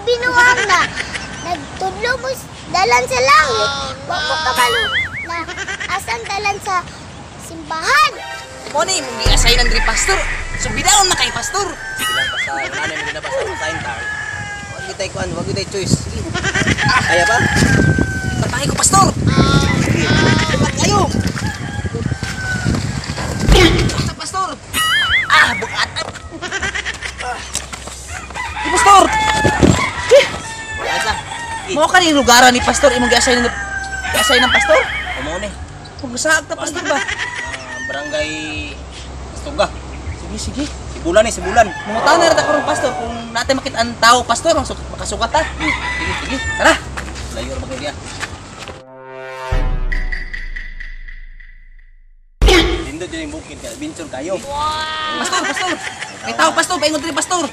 binuang na nagtudlo mo dalan sa langit, wa mo kabalo na asang dalan sa simbahan. Mo ni imong gi-assign diri, pastor. So bidaon na kay pastor. Sige lang, basta nanay mo na basta sign tar. Wag gitay kuan, wag gitay choice. Sige. Kaya pa? Patahi ko, pastor. Dapat kayo. Basta, pastor. Ah, bukat. Di, pastor. Asa? Mo ka ni lugaran ni pastor imong gi-assign gi-assign ng pastor. Kumo ni. Kung saag ta, pastor ba? Barangay Astuga. Sige, sige. Sibulan ni, sibulan. Mangutana ra ta karon, pastor, kung natin makita ang tao, pastor, makasukat ta. Sige, sige. Tara. Layo ra bagay diya. Dindot dyan yung bukid kaya adventure kayo. Pastor, pastor. May tao, pastor, paingon diri, pastor.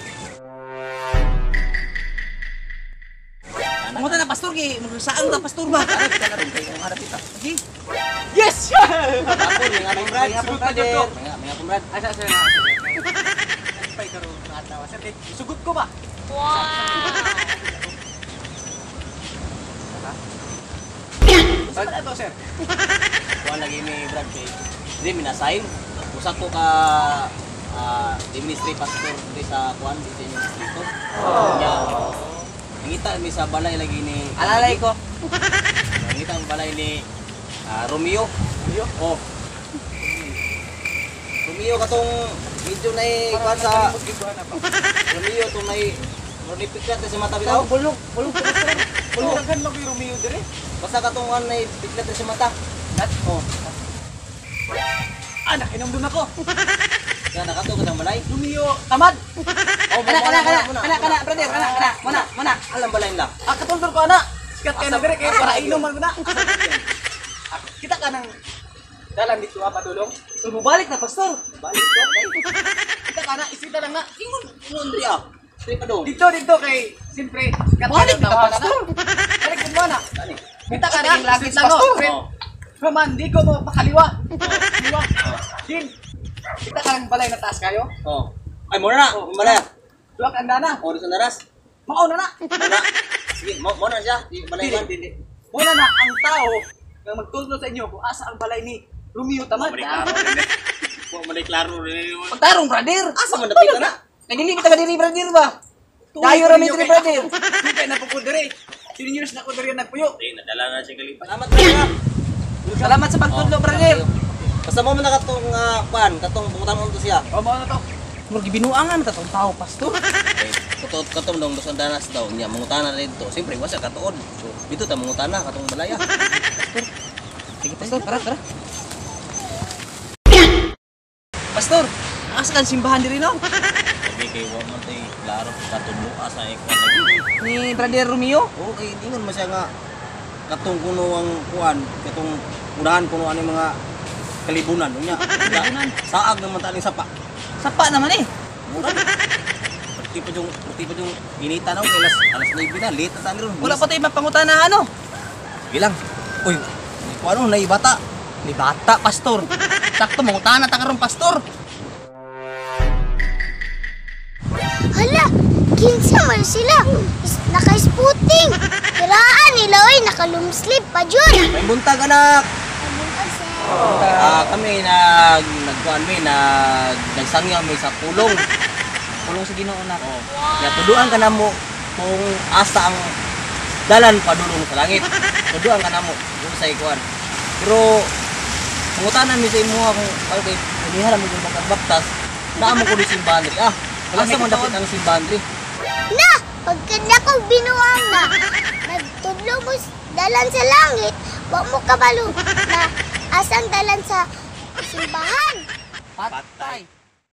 Mangutan na, pastor, kay magsaang ta, pastor ba? Harap kita. Sige. Yes! Hapon, may nga Brad. Sugot na jud ko. May nga Brad. Asa sir na. Pay karon nga adlaw. Sir, kay sugot ko ba? Wow. Saan to, sir? Kuan lagi ni Brad kay hindi minasign. Usa ko ka ministry pastor di sa kuan di sa inyong distrito. Nya nangita mi sa balay lagi ni Alalay ko. Nangita ang balay ni Romeo. Romeo? Oh. Romeo katong medyo na kuan sa Romeo tong nay piklat sa mata bitaw. Bulog, bulog, bulog. Bulog daghan mag Romeo dire. Basta katong kuan nay piklat sa mata. Nat? Oh. Ah, nakinomdum ako. Kaya nakato ka ng balay. Romeo tamad. Oh, Kana, kana, kana, kana, kana, brother, kana, kana, muna, muna. Alam balay nila. Ah, katulor ko ana. Sikat kayo na dire kay para inom man ko na. Kita ka ng dalan dito ah, padulong. So, mubalik na, pastor. Balik ko. Kita ka na, isita lang na. Ingon, ingon diya. Dili pa dong. Dito, dito kay siyempre sikat Balik kayo na, na, pastor. Balik mo na. Ani. Kita ka na, Tingin langit, straight lang no. pastor. Straight. Oh. Roman, di ko mo pakaliwa. Kaliwa. Din. Kita ka ng balay na taas kayo. Oh. Ay mo na. Oh. Balay. Duwa ka andana. Oh, sa naras. Mao na na. Mo na. Sige, mo mo na siya. Di balay Dili, man. dili. Muna na ang tao nga magtudlo sa inyo kung asa ang balay ni Romeo Tamad. Mo man klaro rin. Pagtarong, brother. Asa man dapita na? Nagdili kita ka diri, brother ba? Dayo ra mi diri, brother. Kay na po diri. Seniors na ko diri nagpuyo. Di nadala na siya kalipas. Salamat brad. Salamat sa pagtudlo, brother. Basta mo man na katong kuan, katong bungutan mo to siya. O mao na to. Murag gibinuangan ta tong tao, pastor. Okay. Katong katong dong sa danas daw niya mangutana dito. Siyempre wa siya katuod. So dito ta mangutana katong balaya. Sige, pastor, tara, tara. Pastor, asa kan simbahan diri no? Sabi kay wa man tay klaro katudlo asa ikuan lagi. Ni brother Romeo. Okay, ingon man siya nga katong kuno ang kuan, katong unahan kuno ani mga kalibunan unya. Kalibunan. Saag naman ta ning sapa. Sapa naman eh. Mura. Pati pa yung inita na kay alas 9 na, late na ta ron. Wala pa tayo mapangutana ano. Sige lang. Uy, kuan na bata. Ni bata, pastor. Sakto mangutana ta karon, pastor. Hala, kinsa man sila? Naka-spooting. Kiraan nila oy, nakalumslip pa jud. May buntag, anak. Buntag, sir. Kami nag nagkuan mi nag nagsangyaw mi sa pulong. Pulong sa Ginoo na. Oh. Natuduan ka namo kung asa ang dalan padulong sa langit. Tuduan ka namo kung sa ikuan. Pero mangutanan mi sa imuha kung okay, iniha mo kung magbaktas, naa mo ko di simbahan diri. Ah, asa man dapit ang simbahan diri? Na, pagka ko binuang na nagtudlo mo dalan sa langit, wa mo kabalo na asang dalan sa simbahan. Patay.